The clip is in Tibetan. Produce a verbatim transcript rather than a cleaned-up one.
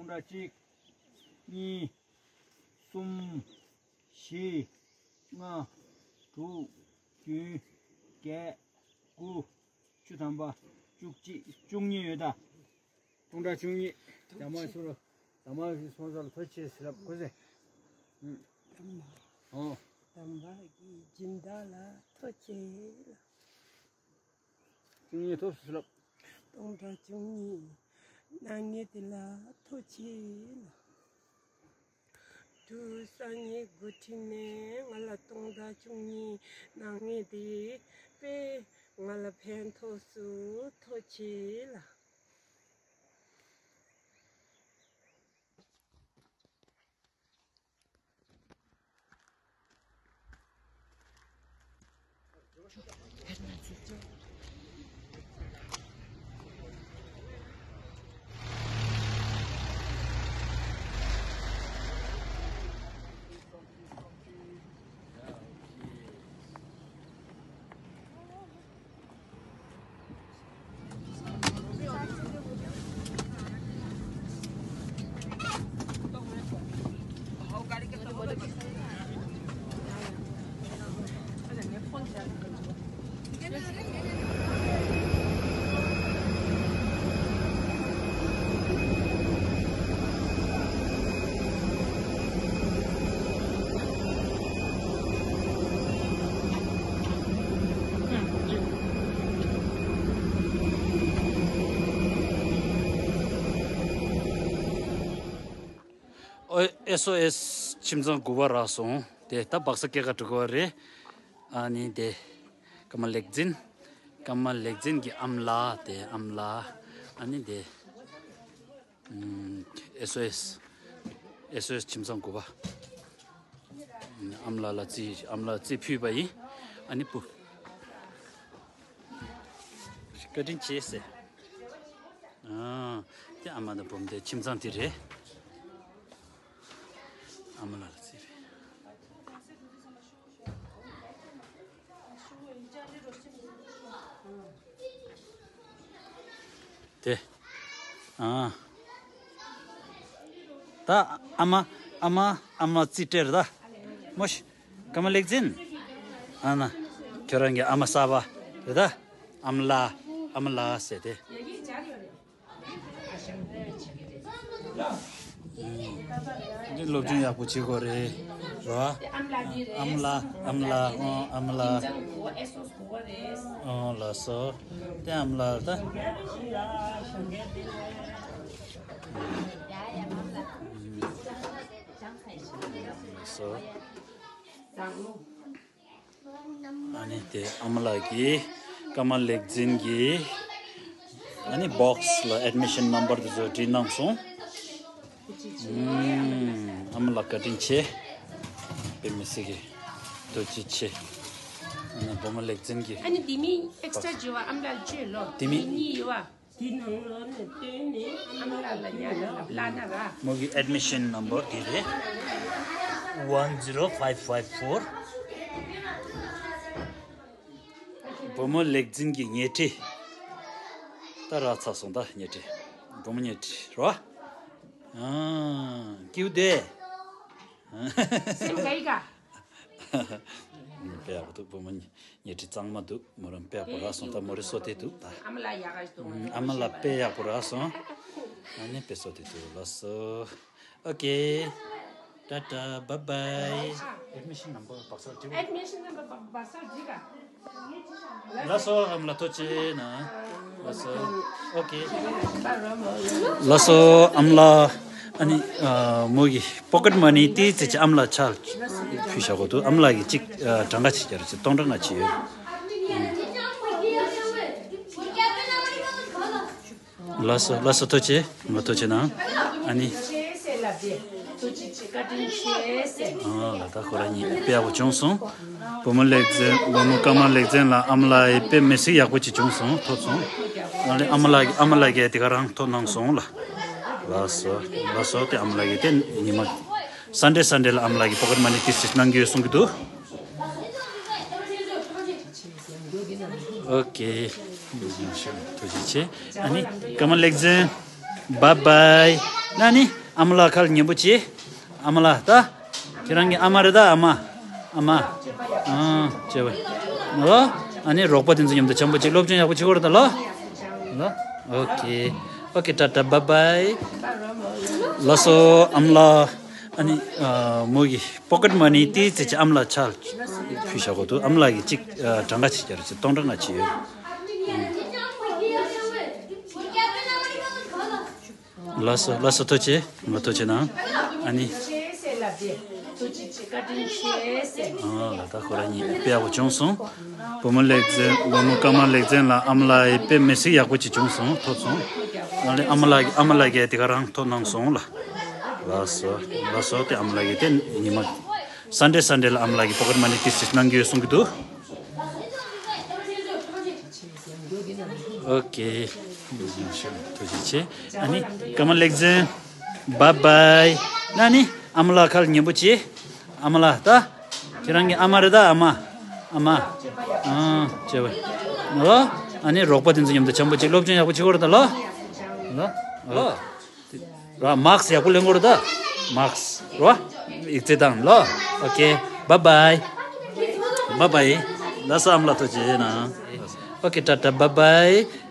སྟོང་ཕྲག་གཅིག་གཉིས། གསུམ། བཞི། ལྔ། དྲུག་བདུན། བརྒྱད། དགུ། བཅུ་ཐམ་པ། བཅུ་གཅིག་བཅུ་གཉིས་ཡོད་ད། སྟོང་ཕྲག་བཅུ་གཉིས། རྒྱ་མ་ཤོར། རྒྱ་མ་ཤོར་སོང་ས་ལ་ཐོ་ཆེ་ཟི་ལབ་ཁོ་ཟེ། ཨོ། དམ་པ་གི་སྦྱིན་བདག་ལ་ཐོ་ཆེ་ལ། བཅུ་གཉིས་ཐོབ་སུ་ལབ། སྟོང་ཕྲག་བཅུ་གཉིས། ནང་ངེས་དེ་ལ་ཐོ་ཆེ་ལ། དུ་སང་ཉིན་འགོ་ཁྲིད་ནས་ང་ལ་སྟོང་ཕྲག་བཅུ་གཉིས་ནང་ངེས་དེ་པས་ང་ལ་ཕན་ཐོགས་སུ་ཐོ་ཆེ་ལ། ཨེས་ཨོ་ཨེས་ཁྱིམ་ཚང་དགུ་པ་རག་སོང་། དེ་ད་སྦག་ས་སྐྱེལ་ག་འགྲོ་གི་བ་རེད། ཨ་ནི་དེ་ཀརྨ་ལེགས་འཛིན། ཀརྨ་ལེགས་འཛིན་གྱི་ཨམ་ལགས། དེ་ཨམ་ལགས། ཨ་ནི་དེ་ཨེས་ཨོ་ཨེས་ཨེས་ཨོ་ཨེས་ཁྱིམ་ཚང་དགུ་པ། ཨམ་ལགས་ལ་རྩིས། ཨམ་ལགས་རྩིས་ཕུལ་བ་ཡིན། ཨ་ནི་བུ། བཀའ་དྲིན་ཆེ་ཟེར། ཨ། དེ་ཨ་མ་དང་བུ་མོ་དེ་ཁྱིམ་ཚང་དེ་རེད། ཨ་མ་ལགས་ལ་རྩིས་ཕུལ། དེ། ཨ། ད་ཨ་མ། ཨ་མ། ཨ་མ་རྩིས་སྤྲད་རེད་ད། མོ་ཤི། ཀརྨ་ལེགས་འཛིན། ཨ་ན། ཁྱོད་རང་གི་ཨ་མ་གསར་པ་རེད་ད། ཨ་མ་ལགས། ཨ་མ་ལགས་ཟེར་དེ། འདི་སློབ་སྦྱོང་ཡག་པོ་བྱེད་དགོས་རེད། རོ། ཨམ་ལགས། ཨམ་ལགས། ཨོ་ཨམ་ལགས། ཨོ་ལགས་སོ། དེ་ཨམ་ལགས་ད། ལགས་སོ། ཨ་ནི་དེ་ཨ་མ་ལགས་ཀྱིས། ཀརྨ་ལེགས་འཛིན་གྱིས། ཨ་ནི་སྦོག་སི་ལ་ཨེཌ་མི་ཤན་ནམ་བར་དེ་ཚོ་བྲིས་གནང་སོང་། ཨམ། ཨ་མ་ལགས་བཀའ་དྲིན་ཆེ། དཔེ་མི་སྲིད་ཀྱི་ཐུགས་རྗེ་ཆེ། ཨ་ནི་བུ་མོ་ལེགས་འཛིན་གྱིས། ཨ་ནི་དེ་མིན་ཨེག་སི་ཊ་ར་བྱོས་པ་ཨ་མ་ལགས་བཅོས་ལོ། དེ་མིན། གཉིས་ཡོད་པ། དེ་ནང་ལོགས་ནས་བཏོན་ནས་ཨ་མ་ལགས་ལ་ཉར་ལབ་ལབ་ན་ར། མོ་གི་ཨེཌ་མི་ཤན་ནམ་བར་དེ་རེད། ཝན་ཛི་རོ་ཕའིབ་ཕའིབ་ཕོར། བུ་མོ་ལེགས་འཛིན་གྱི་ཉལ་ཁྲི། ད་རག་ཚར་སོང་ད་ཉལ་ཁྲི། བུ་མོ་ཉལ་ཁྲི་རོ། ཨ། ཀིའུ་དེ། སེམས་དགའ་ཡི་ག། དཔེ་ཡག་པོ་འདུག་བུ་མོ་ཉལ་ཁྲི་གཙང་མ་འདུག་མོ་རང་དཔེ་ཡག་པོ་རག་སོང་ད། མོ་རེ་སོ་དེ་འདུག་ད། ཨ་མ་ལགས་ཡག་ག་ཞིག་འདུག་ཨ་མ་ལགས་དཔེ་ཡག་པོ་རག་སོང་། ཨ་ནི་དཔེ་སོ་དེ་འདུག་ལགས་སོ། ཨོ་ཀེ། ཏ་ཏ། བཱའི་བཱའི། ཨེཌ་མི་ཤན་ནམ་བར་བག་ཚ་བྲིས། ཨེཌ་མི་ཤན་ནམ་བར་བག་ཚ་བྲིས་ག། ལགས་སོ། ཨ་མ་ལགས་ཐུགས་རྗེ་གནང་། ལགས་སོ། ཨོ་ཀེ། ལགས་སོ། ཨ་མ་ལགས། ཨ་ནི་ཨ། མོ་གི་པོ་ཀེཊ་མ་ནི་ཏི་ཙི་ཅི་ཨ་མ་ལགས་ཕྱག་ཕུལ་བཞག་གོ་འདུག་ཨ་མ་ལགས་ཀྱིས་གཅིག་ཨ། གྲངས་ཀ་ཅིག་བསྐྱལ་རོགས་བྱེད། སྟོང་ཕྲག་ལྔ་ཅིག་ཡོད། ལགས་སོ། ལགས་སོ། ཐུགས་རྗེ་ཆེ། ཐུགས་རྗེ་གནང་། ཨ་ནི། ཨ་ལ་ད་ཁོ་རང་གཉིས་དཔེ་ཡག་པོ་བྱུང་སོང་། བུ་མོ་ལེགས་འཛིན། བུ་མོ་ཀརྨ་ལེགས་འཛིན་ལ་ཨ་མ་ལགས་ཀྱིས་དཔེ་མི་སྲིད་ཡག་པོ་ཅིག་བྱུང་སོང་། ཐོབ་སོང་། ཨ་ལས་ཨ་མ་ལགས་ཀྱིས། ཨ་མ་ལགས་ཀྱིས་དེ་ག་རང་ཐོབ་གནང་སོང་ལ། ལགས་སོ། ལགས་སོ། དེ་ཨ་མ་ལགས་ཀྱིས་དེ་ཉི་མ་སན་ཌེ་སན་ཌེ་ལ་ཨ་མ་ལགས་ཀྱིས་པོ་ཀེཊ་མ་ནི་ཏི་ཙི་ཅི་གནང་གི་ཡོད་གསུང་གི་འདུག་ཨོ་ཀེ། ཐུགས་རྗེ་ཆེ། ཨ་ནི་ཀརྨ་ལེགས་འཛིན། བཱའི་བཱའི། ན་ནི་ཨ་མ་ལགས་ཁ་ལ་ཉན་པོ་བྱེད། ཨ་མ་ལགས་ད། ཁྱེད་རང་གི་ཨ་མ་རེད་ད། ཨ་མ། ཨ་མ། ཨ་བྱས་པ། ཨོ། ཨ་ནི་རོགས་པ་དེ་ཚོ་མཉམ་དུ་འཆམ་པོ་བྱེད། སློབ་སྦྱོང་ཡག་པོ་བྱེད་དགོས་རེད་ད་ལོ། ལོ། ཨོ་ཀེ། ཨོ་ཀེ། ཊ་ཊ། བཱའི་བཱའི། ལགས་སོ་ཨ་མ་ལགས། ཨ་ནི་ཨ་མོ་གི་པོ་ཀེཊ་མ་ནི་ཏོག་ཙམ་ཅིག་ཨ་མ་ལགས་ཕྱག་ཕུལ་བཞག་གོ་འདུག་ཨ་མ་ལགས་ཀྱིས་གཅིག་ཨ་གྲངས་ཀ་ཅིག་བསྐྱལ་རོགས་བྱེད། སྟོང་ཕྲག་ལྔ་ཅིག་ཡོད། ལགས་སོ་ལགས་སོ། ཐུགས་རྗེ་ཆེ། ང་ཐུགས་རྗེ་གནང་། ཨ་ནི། ཨ་ལ་ད་ཁོ་རང་གཉིས་དཔེ་ཡག་པོ་བྱུང་སོང་། བུ་མོ་ལེགས་མཛེས། བུ་མོ་ཀརྨ་ལེགས་མཛེས་ལགས་ཨ་མ་ལགས་ཡི་དཔེ་མི་སྲིད་ཡག་པོ་ཅིག་བྱུང་སོང་། ཐོབ་སོང་། ཨ་ནི་ཨ་མ་ལགས་ཀྱིས་ཨ་མ་ལགས་ཀྱིས་དེ་ག་རང་ཐོབ་གནང་སོང་ལ། ལགས་སོ་ལགས་སོ། དེ་ཨ་མ་ལགས་ཀྱིས་དེ་ཉི་མ་སན་ཌེ་སན་ཌེ་ལ་ཨ་མ་ལགས་ཀྱིས་པོ་ཀེཊ་མ་ནི་ཏོག་ཙམ་གནང་གི་ཡོད་གསུང་གི་འདུག་ཨོ་ཀེ། ཐུགས་རྗེ་ཆེ། ཨ་ནི་ཀརྨ་ལེགས་མཛེས། བཱའི་བཱའི། ན་ནི་ཨ་མ་ལགས་ཁ་ལ་ཉན་པོ་བྱེད། ཨ་མ་ལགས་ད། ཁྱེད་རང་གི་ཨ་མ་རེད་ད། ཨ་མ། ཨ་མ། ཨ་བྱས་པ། ལོ། ཨ་ནི་རོགས་པ་དེ་ཚོ་མཉམ་དུ་འཆམ་པོ་བྱེད། སློབ་སྦྱོང་ཡག་པོ་བྱེད་དགོས་རེད་ད་ལོ། ལོ། ལོ། ར་མཱསྐ་ཡག་པོ་ལེན་དགོས་རེད་ད། མཱསྐ་ར་ཡིག་ཚད་དང་ལོ། ཨོ་ཀེ། བཱའི་བཱའི། བཱའི་བཱའི། ལགས་སོ་ཨ་མ་ལགས་ཐུགས་རྗེ་གནང་། ཨོ་ཀེ། ཊ་ཊ། བཱའི་བཱའི།